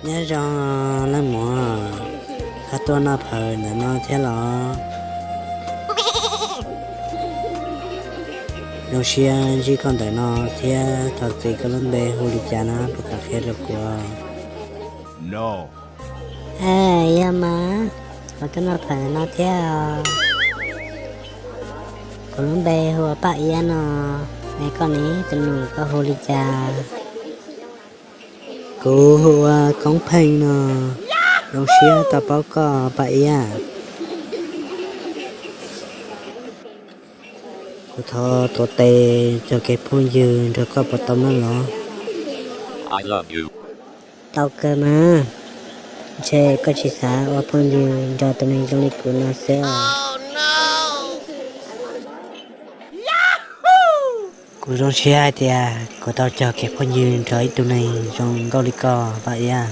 Nyob zoo leej muam, koj tuaj noj phawv ntawm no thiab los? Zoo siab ntsib koj ntawm no thiab, thov txim, koj lub npe hu li cas na, puas kam qhia rau kuv? Yog mas, kuv tuaj noj phawv ntawm no thiab. Kuv lub npe hu ua Paj Iab no, es koj ne, tus nus koj hu li cas? Kuv hu ua Koob Pheej no, zoo siab tau paub koj Paj Iab. Kuv thov tuav tes cog kev phooj ywg nrog koj puas tau nawb los? Tau kawg mas, ntshe koj tsis xav ua phooj ywg nrog tus neeg zoo li kuv no xwb. Kuv zoo siab hais tias kuv tau cog kev phooj ywg nrog ib tug neeg zoo nkauj li koj Paj Iab.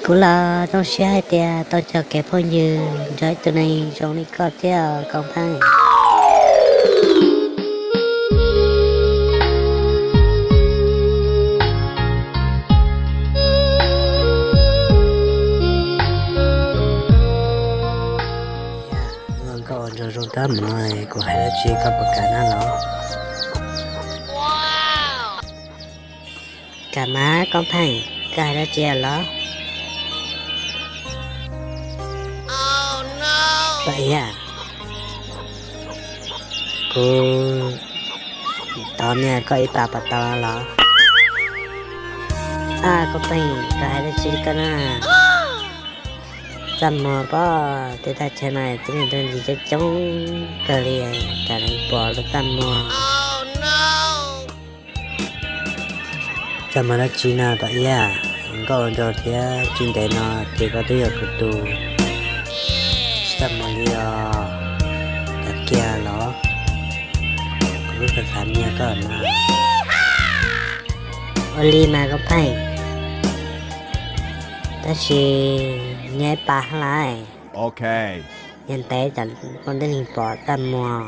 Kuv los zoo siab hais tias tau cog kev phooj ywg nrog ib tug neeg zoo li koj thiab Koob Pheej. Nkauj ua nraug zoo tab mus no, kuv hais dab tsi koj puas kam na los? Kam mas Koob Pheej, koj hais dab tsi los? Paj Iab, kuv thov nyiaj koj ib pas puas tau los? Koob Pheej, koj hais dab tsi koj na? Txaj muag pob, tej thaj chaw no tib neeg tuaj ntsis coob coob kawg li, cas pom lub txaj muag. Txaj muag dab tsi na Paj Iab, nkauj ua nraug thiab tsis ntev no ces koj twb yog kuv tus. Txaj muag li os, koj kiag los, kuv twb xav nyiag koj na. Ua li mas Koob Pheej, tab sis nyiag ib pas lawm, nyiag ntev tsam poj ntxoog pom txaj muag.